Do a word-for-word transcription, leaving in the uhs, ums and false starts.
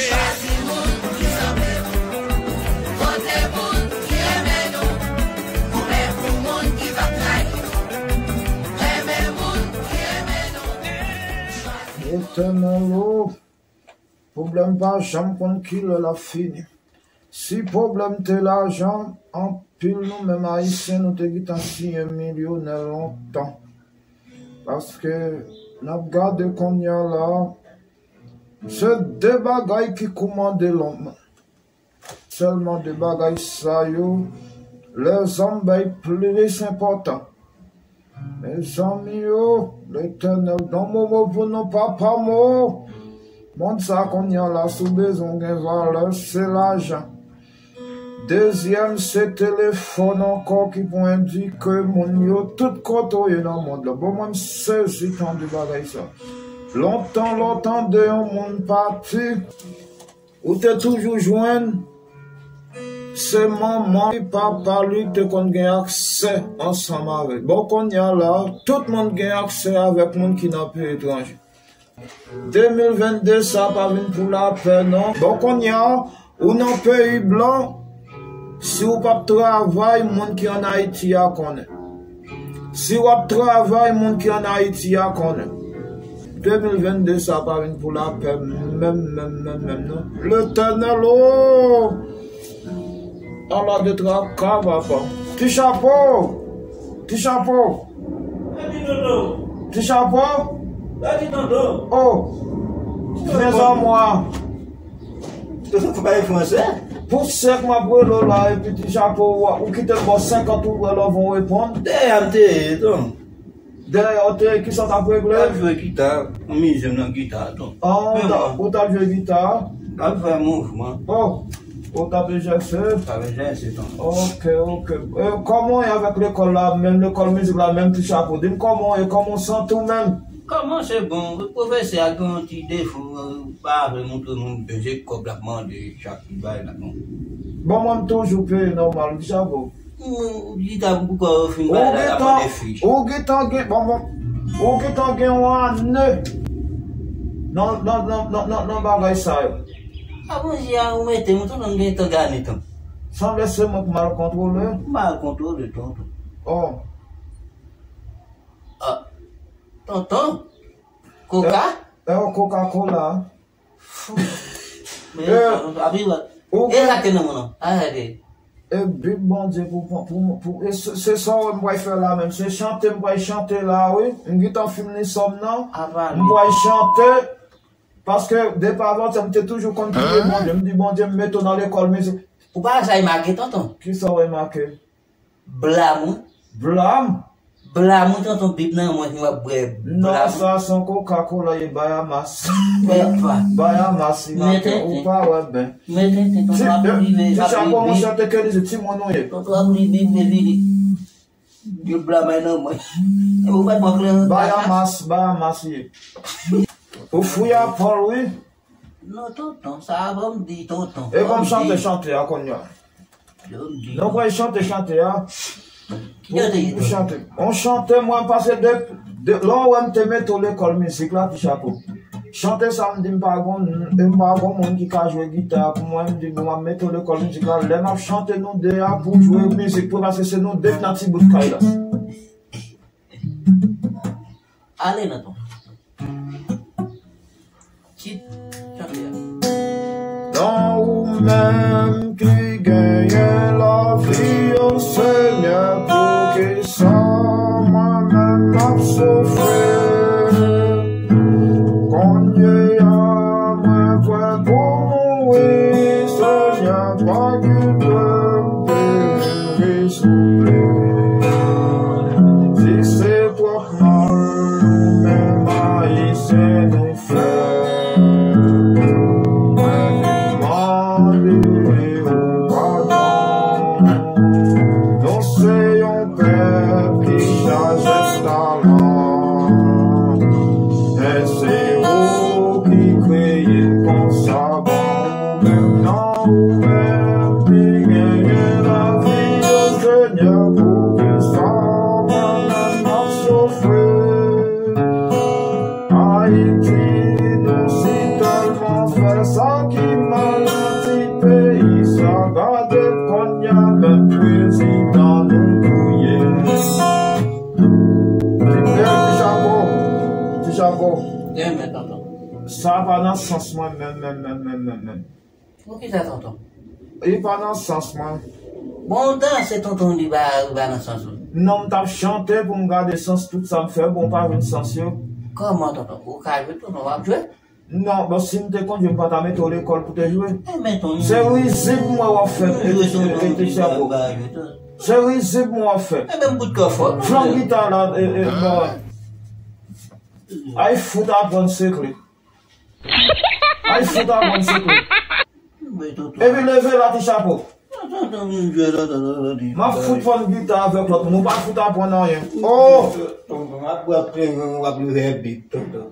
Chwazi moun ki sanble nou. Vote moun ki renmen nou. Goumen pou moun ki p ap trayi nou. Renmen moun ki renmen nou. Chwazi Etènèl o, pwoblèm pa janm konn kilè l ap fini. Si pwoblèm te lajan, anpil nou menm Ayisyen nou te gentan siyen milyonè lontan. Paske n ap gade kounye a la, se de bagay ki koumande lonm. Sèlman de bagay sa yo, lèzòm bay plis enpòtan. Mezanmi yo, Letènèl, donn mo mo pou nou, papa mo. Mond sa kounye a la, si w bezwen w gen valè, se lajan. Dezyèm, se telefòn ankò ki pou endike moun yo tout kote w ye nan mond la. Bon, mwen, m sezi tande bagay sa. Lontan, lontan, de yon moun pati, ou te toujou jwenn se manman li, papa li te konn gen aksè ansanm avèk. Bon, kounye a la, tout moun gen aksè avèk moun ki nan peyi etranje. De mil vennde sa pa vin pou lapè, non. Bon, kounye a, ou nan peyi blan, si w p ap travay, moun ki ann Ayiti a konnen. Si w ap travay, moun ki ann Ayiti a konnen. De mil vennde sa pa vin pou lapè menm, menm, menm, menm, non. Letènèl o! Ala de traka, papa. Ti chapo! Ti chapo! Ti chapo! O! Mezanmi! Tonton, fò pale fransè. Pou sèk m ap rele w la, epi ti chapo, ou, ou kite m bò senkant, ou wè lè w van w reponn. Dèyè a m te ye, tonton. Dèyè a w te ye, kisa w t ap regle? M ap jwe gita, anmize m nan gita, tonton. Ah, ou t ap, ou t ap jwe gita? M ap fè mouvman. Oh, ou t ap egzèse? M ap egzèse, tonton. Ok, ok. E, kòman w ye avèk lekòl la, menm lekòl mizik la, menm ti chapo? Di m kòman w ye, kòman w santi w menm? Kòman se bon, pwofesè a gen yon ti defo, pa vle montre moun byen, se kòb l ap mande chak ti bagay la, non. Bon, mwen, m toujou peye nòmal, ti chapo. Ou gentan, ou gentan gen, bon, bon, ou gentan gen yon ane nan, nan, nan, nan, nan, nan bagay sa yo. A bon, jan ou mete m, tonton, m gentan gade, tonton. Sanble se mwen k mal kontwole. Mal kontwole, tonton. Oh. Ah. Tonton? Koka? E, e, Coca-Cola. Fou. Men, e, sa, sa, api, ou e gen sa k te nan men w. A, gade. E Bib Bondye pou, pou, pou, pou, e se, se sa w wè m pral fè la menm. Se chante m pral chante la, wi. M gentan fin li sòm nan. M pral chante. Paske depi avan sa, m te toujou konn priye Bondye. M di, Bondye, m mete w nan lekòl mizik. Ou pa wè sa e make, tonton? Kisa w wè e make? Blam, wi. Blam? Blam, wi, tonton, Bib nan men w, epi w ap bwè blam. Non, sa se yon Coca-Cola, e Bayamas. Epa. Bayamas, li make, ou pa wè byen. Men tenten, tonton, ap rive, ap rive. Ti chapo, monchè, te ke li se timoun ou ye. Tonton, ap rive, vini. Yo blamay nan mwen. E ou pa t pran kleren. Bayamas, Bayamas ye. Ou fouye a Pòl, wi. Non, tonton, sa a ban m di, tonton. E ban m chante, chante a kounye a. Non, pral chante, chante a. Ki chante? Ou chante. On chante, mwen, pase de, de, lè w wè m te mete w lekòl mizik la, ti chapo. Chante sa, m di m pa gon, m pa gon moun ki ka jwe gita pou mwen, m di m ap mete w lekòl mizik la, lè m ap chante nou de a pou jwe mizik pou, paske se nou de k nan ti bout kay la. Ale nan ton. Ti chante a. Non, ou menm ki genyen lavi, o Senyè, poukisa mwen menm m ap soufri? Kounye a, mwen prè pou mouri, Senyè, pa kite m peri, souple. Si se twòp mal nou menm Ayisyen nou fè, mwen vin mande ou padon. Nou se yon pèp ki chaje talan, men se ou ki kreye n konsa. Bon, ou menm, non, ou menm ki genyen lavi, o Senyè, poukisa mwen menm m ap soufri? Ayiti, nou si Sa pa nan sans mwen menm, menm, menm, menm, menm, menm. Poukisa tonton? Li pa nan sans mwen. Bon, w danse tonton, li pa, li pa nan sans ou. Non, m t ap chante pou m gade sans tout sa m fè, bon, m pa jwenn sans yo. Kòman tonton? Ou ka jwe tonton, w ap jwe? Non, bon, si m te konn jwe, m pa ta mete w lekòl pou te jwe. Enben tonton. Se rizib mwen w ap fè, Jwe tonton, ete chapo. Ba jwe tonton. Se rizib mwen w ap fè. Enben m bout kò fò. Flank gita la, e, e, bon. Ay fout aprann sekre. Ay fout aprann sekre. Enben tonton. Epi leve la ti chapo. Tonton, m jwe tonton, tonton, tonton. M ap fout pran gita avèk lòt moun. Ou pa fout aprann anyen. Oh! Tonton, m ap pran preyon, w ap leve bit tonton.